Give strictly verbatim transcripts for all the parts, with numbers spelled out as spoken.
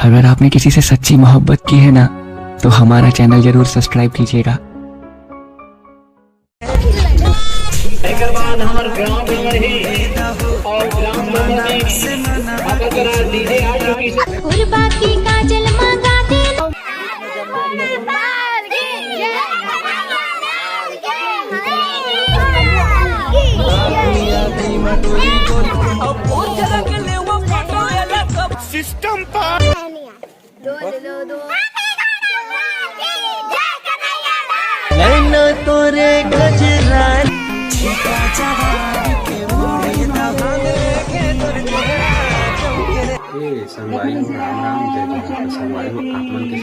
अगर आपने किसी से सच्ची मोहब्बत की है ना, तो हमारा चैनल जरूर सब्सक्राइब कीजिएगा। एकर बाद हमर ग्राउंड नंबर ही और ग्राउंड नंबर में अगर डीजे आ चुकी है। उर्वा के काजल मंगा दे। सिस्टम पर ए संगवारी हो, राम राम, जय जोहार। संगवारी हो, आप मन के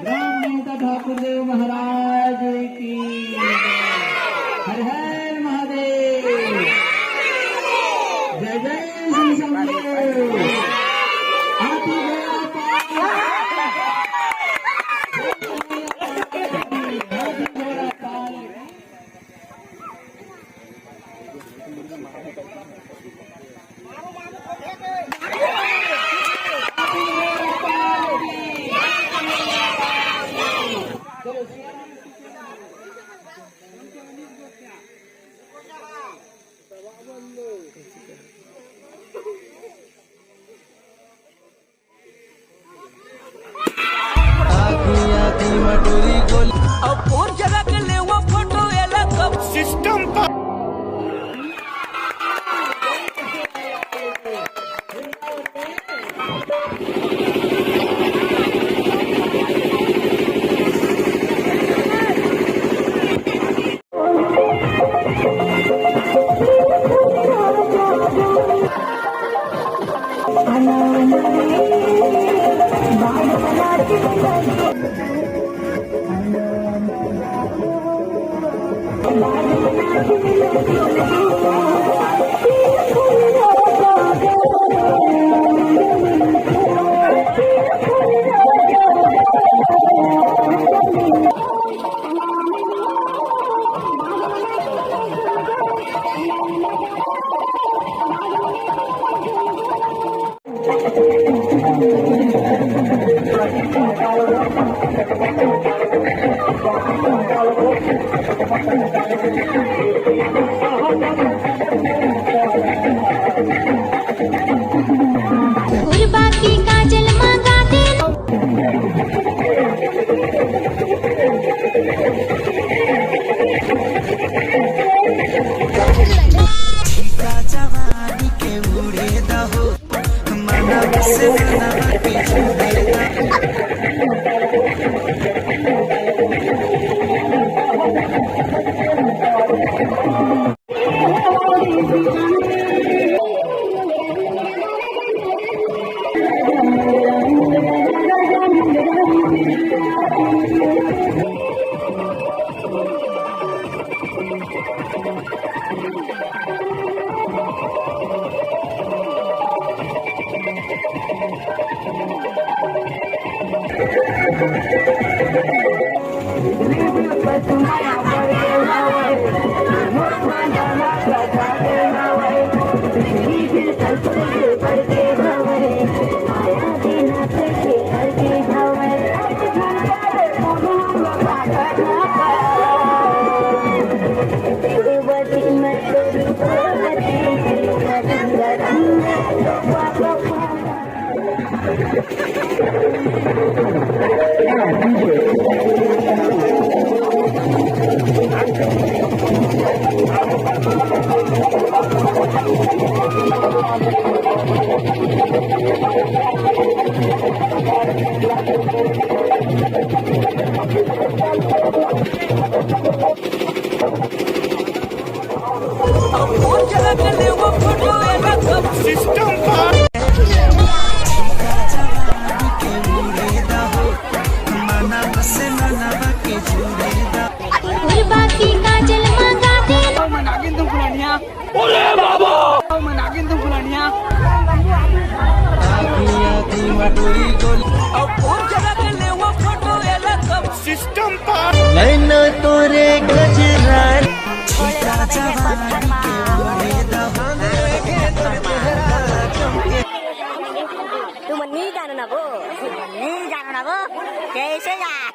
ब्रह्म देवता ठाकुर देव महाराज की जय। हर हर महादेव। जय जय श्री शंभू। आती गया पार। अब कौन जगह के लेवा फोटो एला कब सिस्टम पर। सिस्टम पर उर्वा के काजल मंगा दे। मैं नागिन तुम फुलानिया। अरे बाबा। मैं नागिन तुम फुलानिया। सिस्टम पर नैना तोरे गजरा। तुम नहीं जानो ना वो, नहीं जानो ना वो, कैसे यार?